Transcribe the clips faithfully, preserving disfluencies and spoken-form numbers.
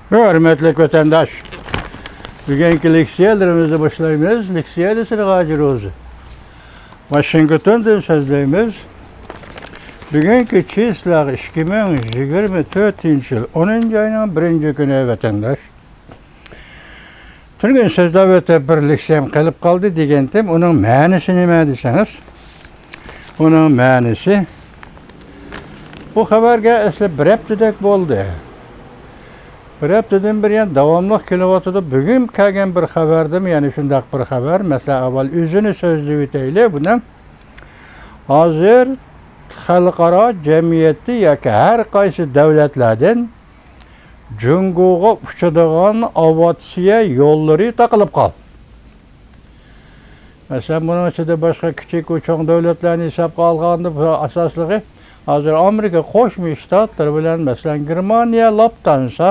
ھۆرمەتلىك ۋەتەنداش، بۈگۈنكى لېكسىيەلىرىمىزنى باشلايمىز. لېكسىيە دېسە غاجى روزى. ۋاشىنگتوندىن سۆزلەيمىز. بۈگۈنكى چىسلاغ ئىككى مىڭ يىگىرمە تۆتىنچى يىل ئونىنچى ئاينىڭ بىرىنچى كۈنى، ۋەتەنداش. تۈنۈگۈن سۆزلەپ ئۆتۈپ، بىر لېكسىيەم قېلىپ قالدى دېگەنتىم. ئۇنىڭ مەنىسى نېمە دېسەڭىز، ئۇنىڭ مەنىسى، بۇ خەۋەرگە ئەسلى بىر ھەپتىدەك بولدى. بىر ھەپتىدىن بېرى يەنە داۋاملىق كېلىۋاتىدۇ. بۈگۈن كەلگەن بىر خەۋەردىمۇ يەنە شۇنداق بىر خەۋەر. مەسىلەن، ئاۋۋال ئۆزىنى سۆزلىۋېتەيلى بۇنىڭ. ھازىر خەلقئارا جەمئىيەتتە ياكى ھەر قايسى دۆلەتلەردىن جۇڭگوغا ئۇچىدىغان ئاۋىئاتسىيە يوللىرى تاقىلىپ قالدى. مەسىلەن، بۇنىڭ ئىچىدە باشقا كىچىك ۋە چوڭ دۆلەتلەرنى ھېسابقا ئالغاندا، بۇ ئاساسلىقى ھازىر ئامېرىكا قوشما شتاتلىرى بىلەن، مەسىلەن، گېرمانىيە لۇفتانسا،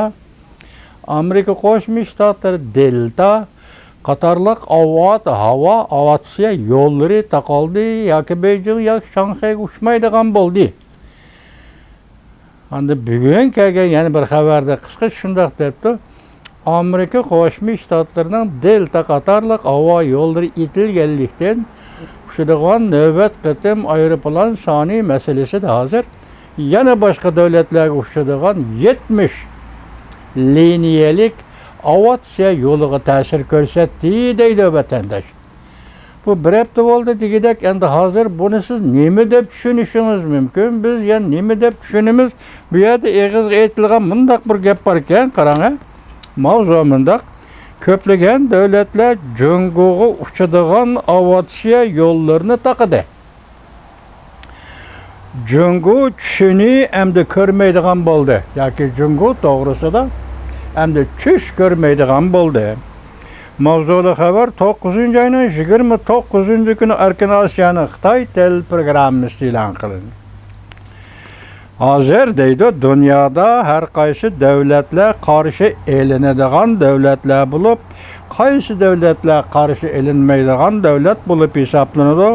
ئامېرىكا قوشما شتاتلىرى دېلتا قاتارلىق ئاۋىئات-، ھاۋا ئاۋىئاتسىيە يوللىرى تاقالدى ياكى بېيجىڭ ياكى شاڭخەيگە ئۇچمايدىغان بولدى. ئاندىن بۈگۈن كەلگەن يەنە بىر خەۋەردە قىسقىچە شۇنداق دەپتۇ، ئامېرىكا قوشما شتاتلىرىنىڭ دېلتا قاتارلىق ھاۋا يوللىرى ئېتىلگەنلىكتىن، ئۇچىدىغان نۆۋەت قېتىم ئايروپىلان سانى مەسىلىسىدە ھازىر يەنە باشقا دۆلەتلەرگە ئۇچىدىغان يەتمىش لىنىيەلىك ئاۋىئاتسىيە يولىغا تەسىر كۆرسەتتى، دەيدۇ ۋەتەنداش. بۇ بىر ھەپتە بولدى دېگۈدەك، ئەمدى ھازىر بۇنى سىز نېمە دەپ چۈشىنىشىڭىز مۇمكىن؟ بىز يەنە نېمە دەپ چۈشىنىمىز؟ بۇ يەردە ئېغىزغا ئېيتىلغان مۇنداق بىر گەپ باركەن، قاراڭ ھە. ماۋزۇ مۇنداق، كۆپلىگەن دۆلەتلەر جۇڭگوغا ئۇچىدىغان ئاۋىئاتسىيە يوللىرىنى تاقىدى. جۇڭگو چۈشىنى ئەمدى كۆرمەيدىغان بولدى ياكى جۇڭگو توغرىسىدا ئەمدى چۈش كۆرمەيدىغان بولدى. ماۋزۇلۇق خەۋەر توققۇزىنچى ئاينىڭ يىگىرمە توققۇزىنچى كۈنى ئەركىن ئاسىيانىڭ خىتاي تېلېپروگراممىسىدا ئېلان قىلىندى. ھازىر دەيدۇ، دۇنيادا ھەر قايسى دۆلەتلەر قارشى ئېلىنىدىغان دۆلەتلەر بولۇپ، قايسى دۆلەتلەر قارشى ئېلىنمايدىغان دۆلەت بولۇپ ھېسابلىنىدۇ.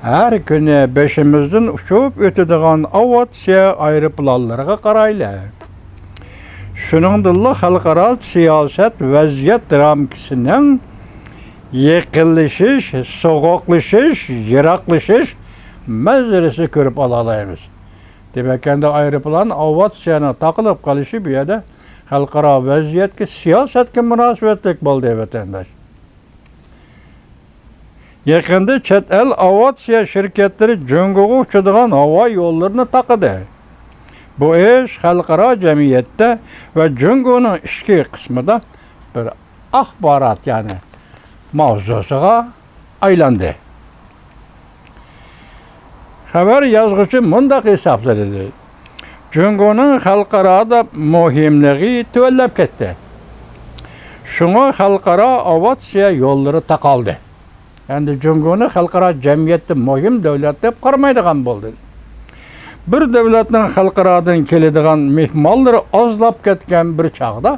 ھەر كۈنى بېشىمىزدىن ئۇچۇپ ئۆتىدىغان ئاۋىئاتسىيە ئايروپىلانلىرىغا قارايلى. شۇنىڭدىنلا خەلقئارا سىياسەت ۋەزىيەت رامكىسىنىڭ يېقىنلىشىش، سوغۇقلىشىش، يىراقلىشىش مەنزىرىسى كۆرۈپ ئالالايمىز. دېمەك، ئەمدى ئايروپىلان ئاۋىئاتسىيەنىڭ تاقىلىپ قېلىشى بۇ يەردە خەلقئارا ۋەزىيەتكە، سىياسەتكە مۇناسىۋەتلىك بولدى، ۋەتەنداش. يېقىندا چەت ئەل ئاۋىئاتسىيە شىركەتلىرى جۇڭگوغا ئۇچىدىغان ھاۋا يوللىرىنى تاقىدى. بۇ ئىش خەلقئارا جەمئىيەتتە ۋە جۇڭگونىڭ ئىچكى قىسمىدا بىر ئاخبارات، يەنى ماۋزۇسىغا ئايلاندى. خەۋەر يازغۇچى مۇنداق ھېسابلىدى، جۇڭگونىڭ خەلقئارادا مۇھىملىقى تۆۋەنلەپ كەتتى. شۇڭا خەلقئارا ئاۋىئاتسىيە يوللىرى تاقالدى. ئەمدى جۇڭگونى خەلقئارا جەمئىيەتتە مۇھىم دۆلەت دەپ قارىمايدىغان بولدى. بىر دۆلەتنىڭ خەلقئارادىن كېلىدىغان مېھمانلىرى ئازلاپ كەتكەن بىر چاغدا،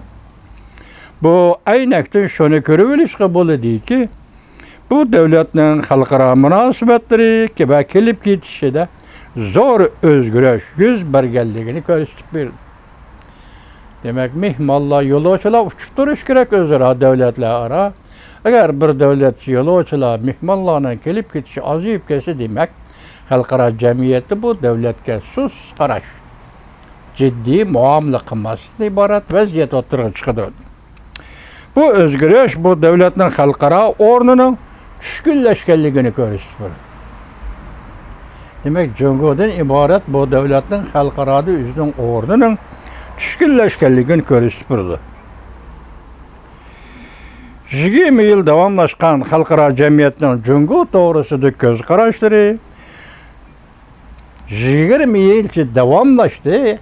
بۇ ئەينەكتىن شۇنى كۆرۈۋېلىشقا بولىدۇكى، بۇ دۆلەتنىڭ خەلقئارا مۇناسىۋەتلىرى ۋە كېلىپ كېتىشىدە زور ئۆزگىرىش يۈز بەرگەنلىكىنى كۆرسىتىپ بېرىدۇ. دېمەك، مېھمانلار، يولۇچىلار ئۇچۇپ تۇرۇشى كېرەك ئۆزئارا، دۆلەتلەر ئارا. ئەگەر بىر دۆلەتتە يولۇچىلار، مېھمانلارنىڭ كېلىپ كېتىشى ئازىيىپ كەتسە، دېمەك، خەلقئارا جەمئىيەتتە بۇ دۆلەتكە سۇس قاراش، جىددىي مۇئامىلە قىلماسلىقتىن ئىبارەت ۋەزىيەت ئوتتۇرىغا چىقىدۇ. بۇ ئۆزگىرىش بۇ دۆلەتنىڭ خەلقئارا ئورنىنىڭ چۈشكۈنلەشكەنلىكىنى كۆرسىتىپ بېرىدۇ. دېمەك، جۇڭگودىن ئىبارەت بۇ دۆلەتنىڭ خەلقئارادا ئۆزىنىڭ ئورنىنىڭ چۈشكۈنلەشكەنلىكىنى كۆرسىتىپ بېرىدۇ. يىگىرمە يىل داۋاملاشقان خەلقئارا جەمئىيەتنىڭ جۇڭگو توغرىسىدىكى كۆز قاراشلىرى يىگىرمە يىلچە داۋاملاشتى.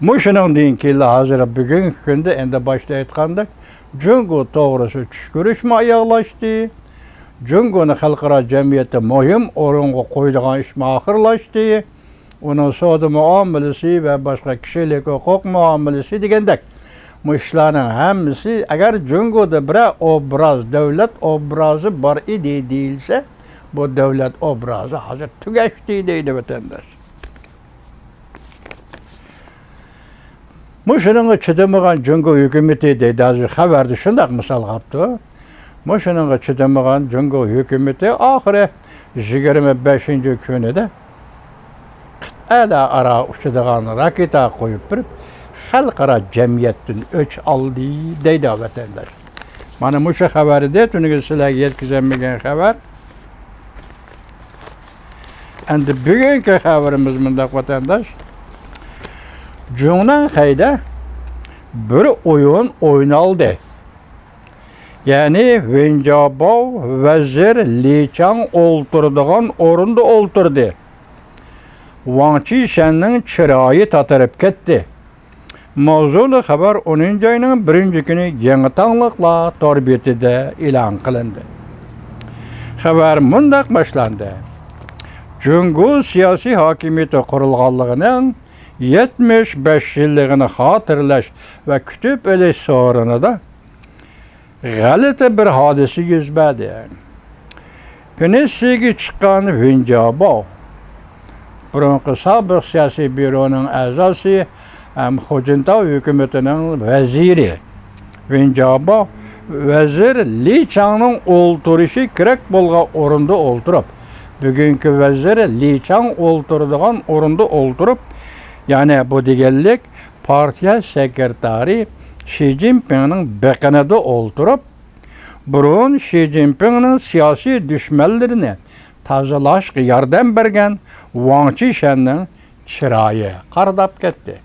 مۇشۇنىڭدىن كېيىنلا ھازىر بۈگۈنكى كۈندە، ئەمدى باشتا ئېيتقاندەك، جۇڭگو توغرىسى چۈشكۈرۈشمۇ ئاياغلاشتى. جۇڭگونى خەلقئارا جەمئىيەتتە مۇھىم ئورۇنغا قويىدىغان ئىشمۇ ئاخىرلاشتى. ئۇنىڭ سودا مۇئامىلىسى ۋە باشقا كىشىلىك ھوقۇق مۇئامىلىسى دېگەندەك، مۇشۇلارنىڭ ھەممىسى، ئەگەر جۇڭگودا بىرەر ئوبراز، دۆلەت ئوبرازى بار ئىدى دېيىلسە، بۇ دۆلەت ئوبرازى ھازىر تۈگەشتى دەيدۇ ۋەتەنداش. مۇشۇنىڭغا چىدىمىغان جۇڭگو ھۆكۈمىتى دەيدۇ، ھازىر خەۋەردە شۇنداق مىسالغا ئاپتۇ. مۇشۇنىڭغا چىدىمىغان جۇڭگو ھۆكۈمىتى ئاخىرى يىگىرمە بەشىنچى كۈنىدە قىتئەلەر ئارا ئۇچىدىغان راكېتا قويۇپ بېرىپ، خەلقئارا جەمئىيەتتىن ئۆچ ئالدى دەيدۇ ۋەتەنداش. مانا مۇشۇ خەۋەر ئىدى، تۈنۈگۈن سىلەرگە يەتكۈزەلمىگەن خەۋەر. ئەمدى بۈگۈنكى خەۋىرىمىز مۇنداق، ۋەتەنداش. جۇڭنەنخەيدە بىر ئويۇن ئوينالدى. يەنى ۋېن جياباۋ ۋەزىر لى چاڭ ئولتۇرىدىغان ئورۇندا ئولتۇردى. ۋاڭ چىشەننىڭ چىرايى تاتىرىپ كەتتى. ماۋزۇلۇق خەۋەر ئونىنچى ئاينىڭ بىرىنچى كۈنى يېڭى تاڭلىقلار تور بېتىدە ئېلان قىلىندى. خەۋەر مۇنداق باشلاندى: جۇڭگو سىياسىي ھاكىمىيىتى قۇرۇلغانلىقىنىڭ يەتمىش بەش يىللىقىنى خاتىرىلەش ۋە كۈتۈپ ئېلىش سورۇنىدا غەلىتە بىر ھادىسە يۈز بەردى. پېنسىيەگە چىققان ۋېن جياباۋ، بۇرۇنقى سابىق سىياسىي بيۇرونىڭ ئەزاسى ھەم خۇجىنتاۋ ھۆكۈمىتىنىڭ ۋەزىرى ۋېن جياباۋ ۋەزىر لى چاڭنىڭ ئولتۇرۇشى كېرەك بولغان ئورۇندا ئولتۇرۇپ، بۈگۈنكى ۋەزىر لى چاڭ ئولتۇرىدىغان ئورۇندا ئولتۇرۇپ، يەنى بۇ دېگەنلىك، پارتىيە سېكرېتارى شى جىنپىڭنىڭ بېقىنىدا ئولتۇرۇپ، بۇرۇن شى جىنپىڭنىڭ سىياسىي دۈشمەنلىرىنى تازىلاشقا ياردەم بەرگەن ۋاڭ چىشەننىڭ چىرايى قارىداپ كەتتى.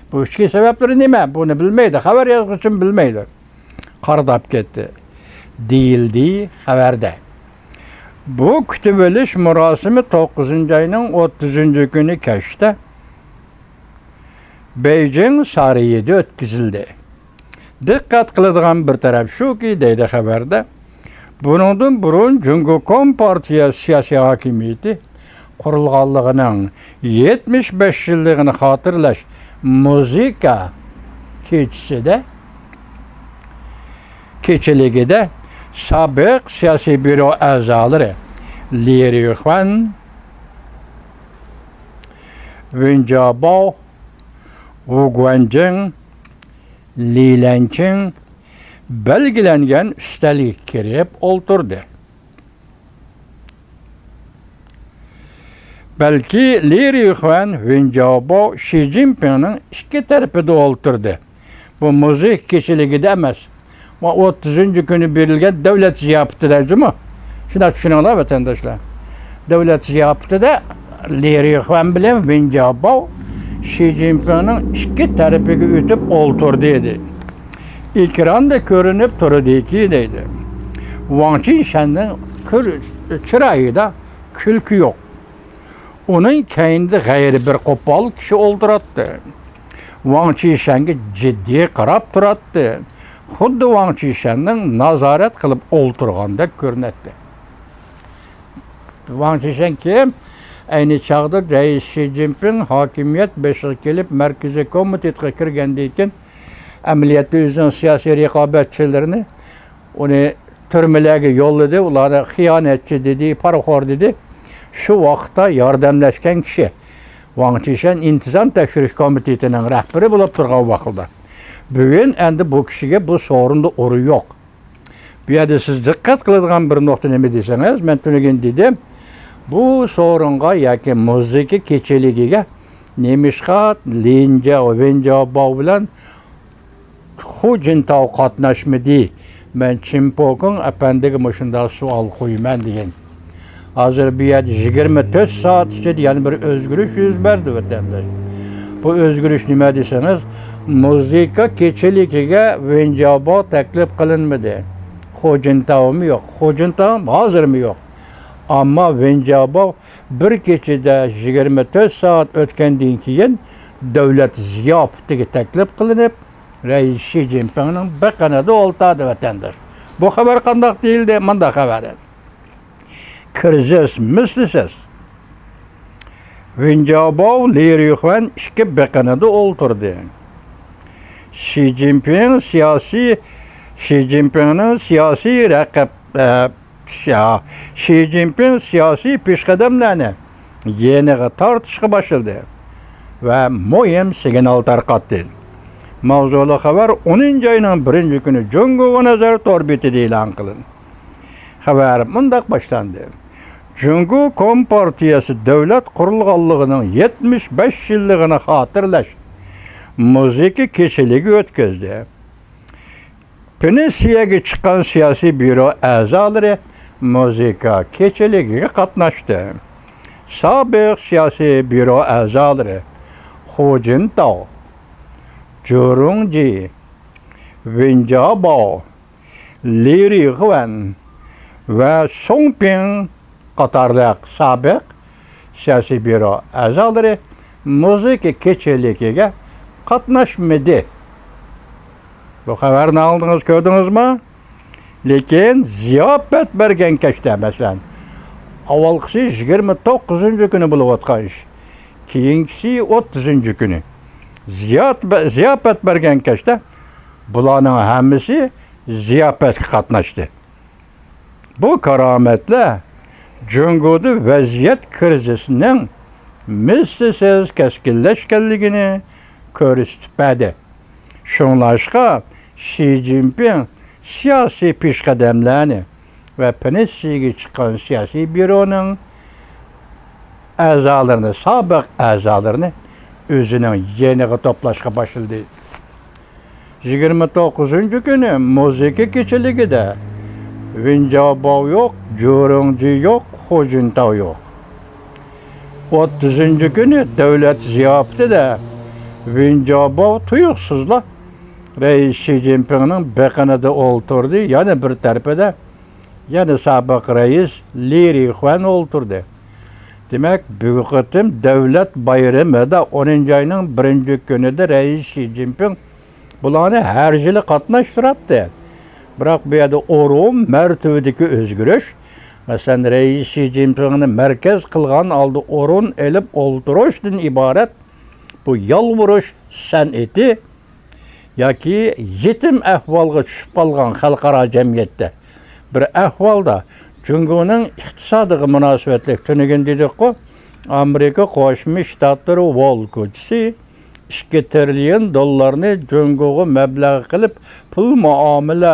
بۇ ئىچكى سەۋەبلىرى نېمە؟ بۇنى بىلمەيدۇ، خەۋەر يازغۇچىمۇ بىلمەيدۇ. قارىداپ كەتتى. دېيىلدى خەۋەردە. بۇ كۈتۈۋېلىش مۇراسىمى توققۇزىنچى ئاينىڭ ئوتتۇزىنچى كۈنى كەچتە بېيجىڭ سارىيىدا ئۆتكۈزۈلدى. دىققەت قىلىدىغان بىر تەرەپ شۇكى، دەيدۇ خەۋەردە، بۇنىڭدىن بۇرۇن جۇڭگو كومپارتىيە سىياسىي ھاكىمىيىتى قۇرۇلغانلىقىنىڭ يەتمىش بەش يىللىقىنى خاتىرىلەش مۇزىكا كېچىسىدە، كېچىلىكىدە سابىق سىياسىي بيۇرو ئەزالىرى لى رۇيخۇەن، ۋېن جياباۋ، ۋۇ گۇەنجىڭ، لى لەنچىڭ بەلگىلەنگەن ئۈستەلگە كىرىپ ئولتۇردى. بەلكى لى رۇيخۇەن، ۋېن جياباۋ شى جىنپىڭنىڭ ئىككى تەرىپىدە ئولتۇردى. بۇ مۇزىكا كېچىلىكىدە ئەمەس. ۋە ئوتتۇزىنچى كۈنى بېرىلگەن دۆلەت زىياپىتىدە جۇمۇ. شۇنداق چۈشىنىڭلار، ۋەتەنداشلار. دۆلەت زىياپىتىدە لى رۇيخۇەن بىلەن ۋېن جياباۋ شى جىنپىڭنىڭ ئىككى تەرىپىگە ئۆتۈپ ئولتۇردى، دېدى. ئېكراندا كۆرۈنۈپ تۇرىدۇكى، دەيدۇ، ۋاڭ چىشەننىڭ كۆر-، چىرايىدا كۈلكە يوق. ئۇنىڭ كەينىدە غەيرىي بىر قوپال كىشى ئولتۇراتتى. ۋاڭ چىشەنگە جىددىي قاراپ تۇراتتى. خۇددى ۋاڭ چىشەننىڭ نازارەت قىلىپ ئولتۇرغاندەك كۆرۈنەتتى. ۋاڭ چىشەن كىم؟ ئەينى چاغدا رەئىس شى جىنپىڭ ھاكىمىيەت بېشىغا كېلىپ، مەركىزىي كومىتېتقا كىرگەندىن كېيىن، ئەمەلىيەتتە ئۆزىنىڭ سىياسىي رىقابەتچىلىرىنى ئۇنى تۈرمىلەرگە يوللىدى، ئۇلارنى خىيانەتچى دېدى، پارىخور دېدى. شۇ ۋاقىتتا ياردەملەشكەن كىشى ۋاڭ چىشەن ئىنتىزام تەكشۈرۈش كومىتېتىنىڭ رەھبىرى بولۇپ تۇرغان ۋاقتىدا. بۈگۈن ئەمدى بۇ كىشىگە بۇ سورۇندا ئورۇن يوق. بۇ يەردە سىز دىققەت قىلىدىغان بىر نۇقتا نېمە دېسىڭىز، مەن تۈنۈگۈن دېدىم، بۇ سورۇنغا ياكى مۇزىكا كېچىلىكىگە نېمىشقا لىنجاۋ، ۋېنجاۋباۋ بىلەن خۇ جىنتاۋ قاتناشمىدى؟ مەن چىن پوكىڭ ئەپەندىگە مۇشۇنداق سوئال قويىمەن، دېگەن. ھازىر بۇ يەردە يىگىرمە تۆت سائەت ئىچىدە يەنە بىر ئۆزگىرىش يۈز بەردى، ۋەتەنداش. بۇ ئۆزگىرىش نېمە دېسىڭىز، مۇزىكا كېچىلىكىگە ۋېنجاۋباۋ تەكلىپ قىلىنمىدى. خۇ جىنتاۋمۇ يوق، خۇ جىنتاۋ ھازىرمۇ يوق. ئەمما ۋېنجاۋباۋ بىر كېچىدە يىگىرمە تۆت سائەت ئۆتكەندىن كېيىن دۆلەت زىياپىتىگە تەكلىپ قىلىنىپ، رەئىس شى جىنپىڭنىڭ بېقىنىدا ئولتۇردى، ۋەتەنداش. بۇ خەۋەر قانداق دېيىلدى؟ مۇنداق خەۋەر. كىرىزىس مىسلىسىز. ۋېنجاۋباۋ، لى رۇيخۇەن ئىككى بېقىنىدا ئولتۇردى. شى جىنپىڭ سىياسىي، شى جىنپىڭنىڭ سىياسىي رەقىب، ئە، شا-، شى جىنپىڭ سىياسىي پېشقەدەملەرنى يېنىغا تارتىشقا باشلىدى ۋە مۇھىم سىگنال تارقاتتى. ماۋزۇلۇق خەۋەر ئونىنچى ئاينىڭ بىرىنچى كۈنى جۇڭگوغا نەزەر تور بېتىدە ئېلان قىلىندى. خەۋەر مۇنداق باشلاندى. جۇڭگو كومپارتىيەسى دۆلەت قۇرۇلغانلىقىنىڭ يەتمىش بەش يىللىقىنى خاتىرىلەش مۇزىكا كېچىلىكى ئۆتكۈزدى. پېنسىيەگە چىققان سىياسىي بيۇرو ئەزالىرى مۇزىكا كېچىلىكىگە قاتناشتى. سابىق سىياسىي بيۇرو ئەزالىرى خۇ جىنتاۋ، جۇ رۇڭجى، ۋېن جياۋباۋ، لى رىخۇەن ۋە سۇڭ پىڭ قاتارلىق سابىق سىياسىي بيۇرو ئەزالىرى مۇزىكا كېچىلىكىگە قاتناشمىدى. بۇ خەۋەرنى ئاڭلىدىڭىز، كۆردىڭىزمۇ؟ لېكىن زىياپەت بەرگەن كەچتە، مەسىلەن، ئاۋۋالقىسى يىگىرمە توققۇزىنچى كۈنى بولۇۋاتقان ئىش، كېيىنكىسى ئوتتۇزىنچى كۈنى زىيات-، زىياپەت بەرگەن كەچتە بۇلارنىڭ ھەممىسى زىياپەتكە قاتناشتى. بۇ كارامەتلەر جۇڭگودا ۋەزىيەت كىرىزىسنىڭ مىسلىسىز كەسكىنلەشكەنلىكىنى كۆرسىتىپ بەردى. شۇڭلاشقا، شى جىنپىڭ سىياسىي پېشقەدەملەرنى ۋە پېنسىيەگە چىققان سىياسىي بيۇرونىڭ ئەزالىرىنى، سابىق ئەزالىرىنى ئۆزىنىڭ يېنىغا توپلاشقا باشلىدى. يىگىرمە توققۇزىنچى كۈنى مۇزىكا كېچىلىكىدە ۋېن جياۋباۋ يوق، جۇ رۇڭجى يوق، خۇ جىنتاۋ يوق. ئوتتۇزىنچى كۈنى دۆلەت زىياپىتىدە ۋېن جياۋباۋ تۇيۇقسىزلا رەئىس شى جىنپىڭنىڭ بېقىنىدا ئولتۇردى، يەنە بىر تەرىپىدە يەنە سابىق رەئىس لى رىخۇەن ئولتۇردى. دېمەك، بۇ قېتىم دۆلەت بايرىمىدا ئونىنچى ئاينىڭ بىرىنچى كۈنىدە رەئىس شى جىنپىڭ بۇلارنى ھەر يىلى قاتناشتۇراتتى. بىراق بۇ يەردە ئورۇن، مەرتىۋىدىكى ئۆزگىرىش، مەسىلەن، رەئىس شى جىنپىڭنى مەركەز قىلغان ھالدا ئورۇن ئېلىپ ئولتۇرۇشتىن ئىبارەت بۇ يالۋۇرۇش سەنئىتى ياكى يېتىم ئەھۋالغا چۈشۈپ قالغان خەلقئارا جەمئىيەتتە بىر ئەھۋالدا جۇڭگونىڭ ئىقتىسادىغا مۇناسىۋەتلىك تۈنۈگۈن دېدۇققۇ، ئامېرىكا قوشما شتاتلىرى ۋول كوچىسى ئىككى تىرىليون دوللارنى جۇڭگوغا مەبلەغ قىلىپ پۇل مۇئامىلە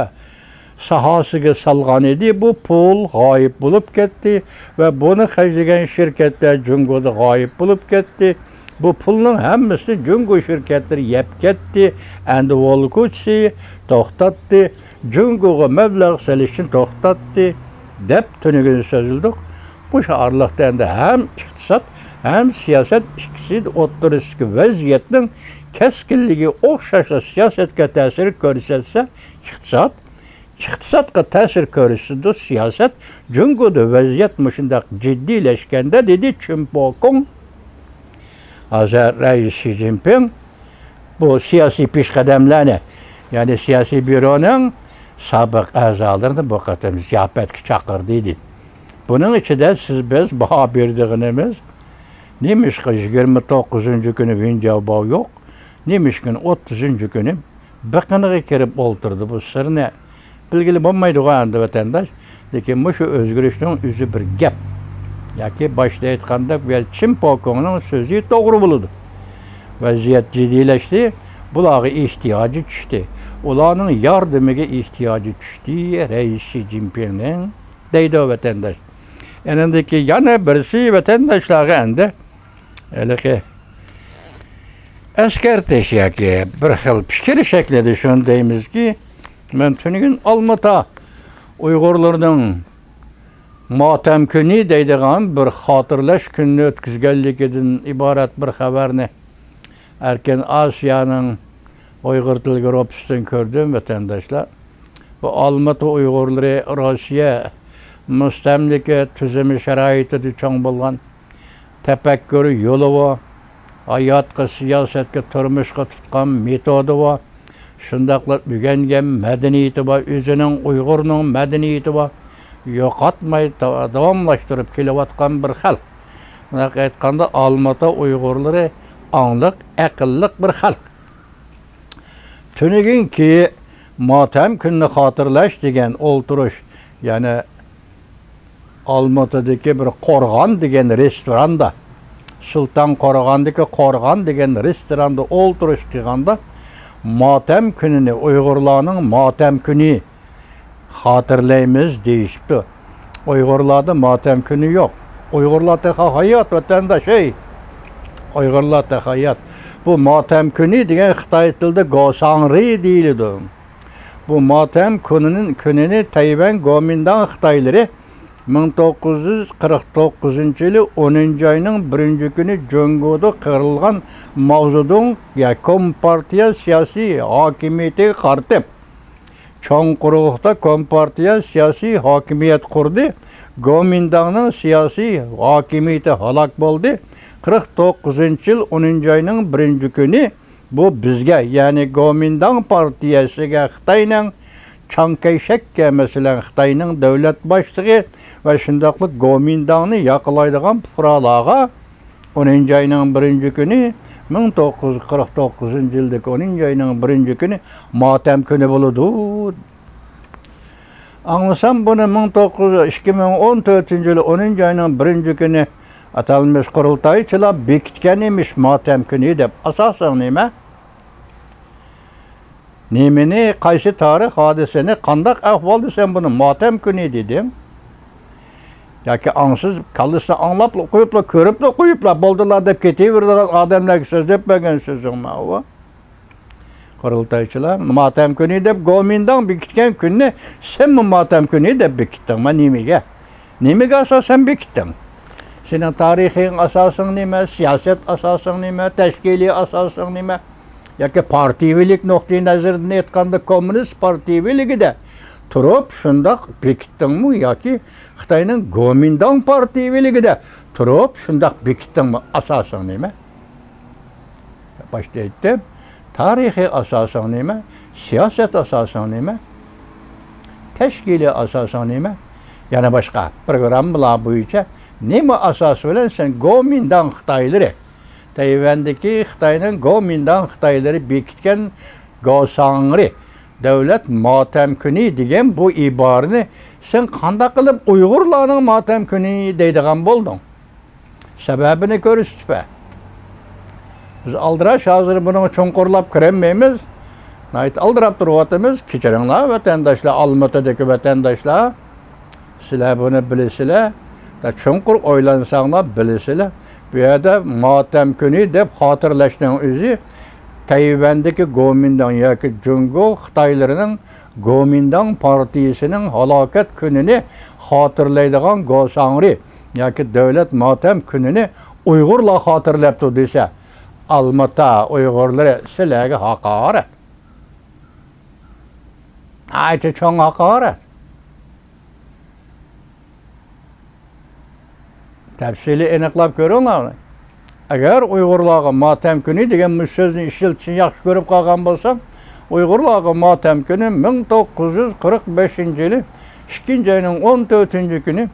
ساھەسىگە سالغان ئىدى. بۇ پۇل غايىب بولۇپ كەتتى ۋە بۇنى خەجلىگەن شىركەتلەر جۇڭگودا غايىب بولۇپ كەتتى. بۇ پۇلنىڭ ھەممىسىنى جۇڭگو شىركەتلىرى يەپ كەتتى. ئەمدى ۋول كوچىسى توختاتتى. جۇڭگوغا مەبلەغ سېلىشنى توختاتتى، دەپ تۈنۈگۈن سۆزلىدۇق. مۇشۇ ئارىلىقتا ئەمدى ھەم ئىقتىساد، ھەم سىياسەت ئىككىسى ئوتتۇرىسىدىكى ۋەزىيەتنىڭ كەسكىنلىكى ئوخشاشلا سىياسەتكە تەسىر كۆرسەتسە، ئىقتىساد، ئىقتىسادقا تەسىر كۆرسىتىدۇ سىياسەت. جۇڭگودا ۋەزىيەت مۇشۇنداق جىددىيلەشكەندە، دېدى چېن پوكۇڭ. ھازىر رەئىس شى جىنپىڭ بۇ سىياسىي پېشقەدەملەرنى، يەنى سىياسىي بيۇرونىڭ سابىق ئەزالىرىنى بۇ قېتىم زىياپەتكە چاقىردى، دېدى. بۇنىڭ ئىچىدە سىز، بىز باھا بېرىدىغىنىمىز، نېمىشقا يىگىرمە توققۇزىنچى كۈنى ۋېن جياۋباۋ يوق، نېمىشقا ئوتتۇزىنچى كۈنى بېقىنىغا كىرىپ ئولتۇردى؟ بۇ سىرنى بىلگىلى بولمايدىغۇ ئەمدى ۋەتەنداش. لېكىن مۇشۇ ئۆزگىرىشنىڭ ئۆزى بىر گەپ. ياكى باشتا ئېيتقاندەك، بۇ يەردە چېن پوكۇڭنىڭ سۆزى توغرا بولىدۇ. ۋەزىيەت جىددىيلەشتى، بۇلارغا ئېھتىياجى چۈشتى. ئۇلارنىڭ ياردىمىگە ئېھتىياجى چۈشتى رەئىس شى جىنپىڭنىڭ، دەيدۇ ۋەتەنداش. ئېنىڭدىكى يەنە بىرسى ۋەتەنداشلارغا ئەمدى ھېلىقى ئەسكەرتىش ياكى بىر خىل پىكىر شەكلىدە شۇنى دەيمىزكى، مەن تۈنۈگۈن ئالمىتا ئۇيغۇرلىرىنىڭ ماتەم كۈنى دەيدىغان بىر خاتىرىلەش كۈنىنى ئۆتكۈزگەنلىكىدىن ئىبارەت بىر خەۋەرنى ئەركىن ئاسىيانىڭ ئۇيغۇر تىل گۇرۇپپىسىدىن كۆردۈم، ۋەتەنداشلار. بۇ ئالمىتا ئۇيغۇرلىرى روسىيە مۇستەملىكە تۈزۈمى شارائىتىدا چوڭ بولغان، تەپەككۇر يولىۋۇ، ھاياتقا، سىياسەتكە، تۇرمۇشقا تۇتقان مېتودىۋۇ، شۇنداقلا ئۆگەنگەن مەدەنىيىتى بار، ئۆزىنىڭ، ئۇيغۇرنىڭ مەدەنىيىتى بار، يوقاتماي دا-، داۋاملاشتۇرۇپ كېلىۋاتقان بىر خەلق. مۇنداق ئېيتقاندا، ئالمىتا ئۇيغۇرلىرى ئاڭلىق، ئەقىللىق بىر خەلق. تۈنۈگۈنكى ماتەم كۈنىنى خاتىرىلەش دېگەن ئولتۇرۇش، يەنى ئالمۇتىدىكى بىر قورغان دېگەن رېستوراندا، سۇلتان قورغاندىكى قورغان دېگەن رېستوراندا ئولتۇرۇش قىلغاندا، ماتەم كۈنىنى، ئۇيغۇرلارنىڭ ماتەم كۈنى خاتىرىلەيمىز دېيىشىپتۇ. ئۇيغۇرلاردا ماتەم كۈنى يوق. ئۇيغۇرلار تېخى ھايات، ۋەتەنداش، ھەي! ئۇيغۇرلار تېخى ھايات. بۇ ماتەم كۈنى دېگەن خىتاي تىلىدا گوساڭرى دېيىلىدۇ. بۇ ماتەم كۈنىنى، كۈنىنى تەيۋەن گومىنداڭ خىتايلىرى مىڭ توققۇز يۈز قىرىق توققۇزىنچى يىلى ئونىنچى ئاينىڭ بىرىنچى كۈنى جۇڭگودا قىرىلغان ماۋزېدۇڭ يا كومپارتىيە سىياسىي ھاكىمىيىتىگە قارىتىپ، چوڭ قۇرۇقلۇقتا كومپارتىيە سىياسىي ھاكىمىيەت قۇردى. گومىنداڭنىڭ سىياسىي ھاكىمىيىتى ھالاك بولدى. قىرىق توققۇزىنچى يىل ئونىنچى ئاينىڭ بىرىنچى كۈنى بۇ بىزگە، يەنى گومىنداڭ پارتىيەسىگە خىتاينىڭ چاڭ كەيشەككە، مەسىلەن، خىتاينىڭ دۆلەت باشلىقى ۋە شۇنداقلا گومىنداڭنى ياقلايدىغان پۇقرالارغا ئونىنچى ئاينىڭ بىرىنچى كۈنى، مىڭ توققۇز يۈز قىرىق توققۇزىنچى يىلدىكى ئونىنچى ئاينىڭ بىرىنچى كۈنى ماتەم كۈنى بولىدۇ. ئاڭلىسام بۇنى مىڭ توققۇز يۈز، ئىككى مىڭ ئون تۆتىنچى يىلى ئونىنچى ئاينىڭ بىرىنچى كۈنى ئاتالمىش قۇرۇلتايچىلار بېكىتكەن ئىمىش ماتەم كۈنى دەپ. ئاساسىڭ نېمە؟ نېمىنى، قايسى تارىخ ھادىسىنى، قانداق ئەھۋالدا سەن بۇنى ماتەم كۈنى دېدىڭ؟ ياكى ئاڭسىز، كاللىسىنى ئاڭلاپلا قويۇپلا، كۆرۈپلا قويۇپلا، بولدىلا دەپ كېتىۋېرىدىغان ئادەملەرگە سۆزلەپ بەرگەن سۆزۈڭمۇ ئۇ؟ قۇرۇلتايچىلار، ماتەم كۈنى دەپ گومىنداڭ بېكىتكەن كۈننى سەنمۇ ماتەم كۈنى دەپ بېكىتتىڭما؟ نېمىگە؟ نېمىگە ئاساسەن بېكىتتىڭ؟ سېنىڭ تارىخىي ئاساسىڭ نېمە؟ سىياسەت ئاساسىڭ نېمە؟ تەشكىلىي ئاساسىڭ نېمە؟ ياكى پارتىيىۋىلىك نۇقتىئى نەزىرىدىن ئېيتقاندا، كوممۇنىست پارتىيىۋىلىكىدە تۇرۇپ شۇنداق بېكىتتىڭمۇ؟ ياكى خىتاينىڭ گومىنداڭ پارتىيىۋىلىكىدە تۇرۇپ شۇنداق بېكىتتىڭمۇ؟ ئاساسىڭ نېمە؟ باشتا ئېيتتىم، تارىخىي ئاساسىڭ نېمە؟ سىياسەت ئاساسىڭ نېمە؟ تەشكىلىي ئاساسىڭ نېمە؟ يەنە باشقا پروگراممىلار بويىچە نېمە ئاساس بىلەن سەن گومىنداڭ خىتايلىرى، تەيۋەندىكى خىتاينىڭ گومىنداڭ خىتايلىرى بېكىتكەن گوساڭرى دۆلەت ماتەم كۈنى دېگەن بۇ ئىبارىنى سەن قانداق قىلىپ ئۇيغۇرلارنىڭ ماتەم كۈنى دەيدىغان بولدۇڭ؟ سەۋەبىنى كۆرسىتىپ بەر. بىز ئالدىراش ھازىر بۇنىڭغا چوڭقۇرلاپ كىرەلمەيمىز. ناھايىتى ئالدىراپ تۇرۇۋاتىمىز. كەچۈرۈڭلار، ۋەتەنداشلار، ئالمۇتىدىكى ۋەتەنداشلار. سىلەر بۇنى بىلىسىلەر. چوڭقۇر ئويلانساڭلار بىلىسىلەر. بۇ يەردە ماتەم كۈنى دەپ خاتىرىلەشنىڭ ئۆزى تەيۋەندىكى گومىنداڭ ياكى جۇڭگو خىتايلىرىنىڭ گومىنداڭ پارتىيىسىنىڭ ھالاكەت كۈنىنى خاتىرىلەيدىغان گوساڭرى ياكى دۆلەت ماتەم كۈنىنى ئۇيغۇرلار خاتىرىلەپتۇ دېسە، ئالمۇتا ئۇيغۇرلىرى سىلەرگە ھاقارەت. ناھايىتى چوڭ ھاقارەت. تەپسىلىي ئېنىقلاپ كۆرۈڭلار. ئەگەر ئۇيغۇرلارغا ماتەم كۈنى دېگەن مۇشۇ سۆزنى ئىشلىتىشنى ياخشى كۆرۈپ قالغان بولساڭ، ئۇيغۇرلارغا ماتەم كۈنى مىڭ توققۇز يۈز قىرىق بەشىنچى يىلى ئىككىنچى ئاينىڭ ئون تۆتىنچى كۈنى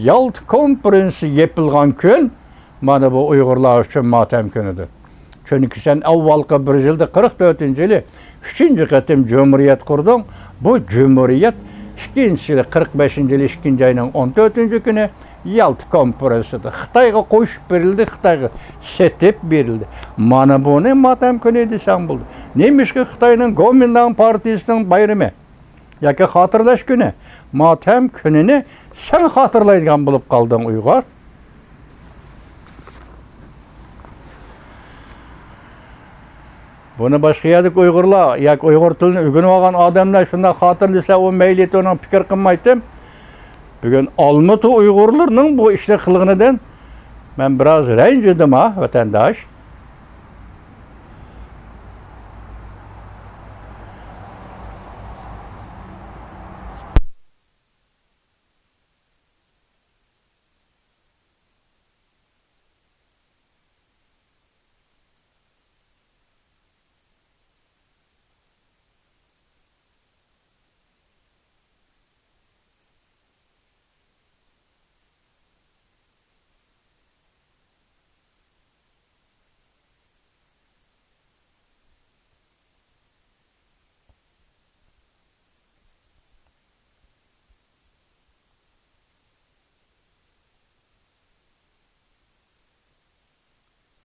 يالتا كونفېرېنسى يېپىلغان كۈن، مانا بۇ ئۇيغۇرلار ئۈچۈن ماتەم كۈنىدۇر. چۈنكى سەن ئاۋۋالقى بىر يىلدا، قىرىق تۆتىنچى يىلى ئۈچىنچى قېتىم جۇمھۇرىيەت قۇردۇڭ. بۇ جۇمھۇرىيەت ئىككىنچى يىلى، قىرىق بەشىنچى يىلى ئىككىنچى ئاينىڭ ئون تۆتىنچى كۈنى يالتا كونفېرېنسىدا خىتايغا قوشۇپ بېرىلدى، خىتايغا سېتىپ بېرىلدى. مانا بۇنى ماتەم كۈنى دېسەڭ بولدى. نېمىشقا خىتاينىڭ گومىنداڭ پارتىيىسىنىڭ بايرىمى ياكى خاتىرىلەش كۈنى، ماتەم كۈنىنى سەن خاتىرىلەيدىغان بولۇپ قالدىڭ، ئۇيغۇر؟ بۇنى باشقا يەردىكى ئۇيغۇرلار ياكى ئۇيغۇر تىلىنى ئۆگىنىۋالغان ئادەملەر شۇنداق خاتىرىلىسە، ئۇ مەيلى، ئۇنىڭ پىكىر قىلمايتتىم. بۈگۈن ئالمۇتا ئۇيغۇرلىرىنىڭ بۇ ئىشنى قىلغىنىدىن مەن بىراز رەنجىدىم ھا، ۋەتەنداش.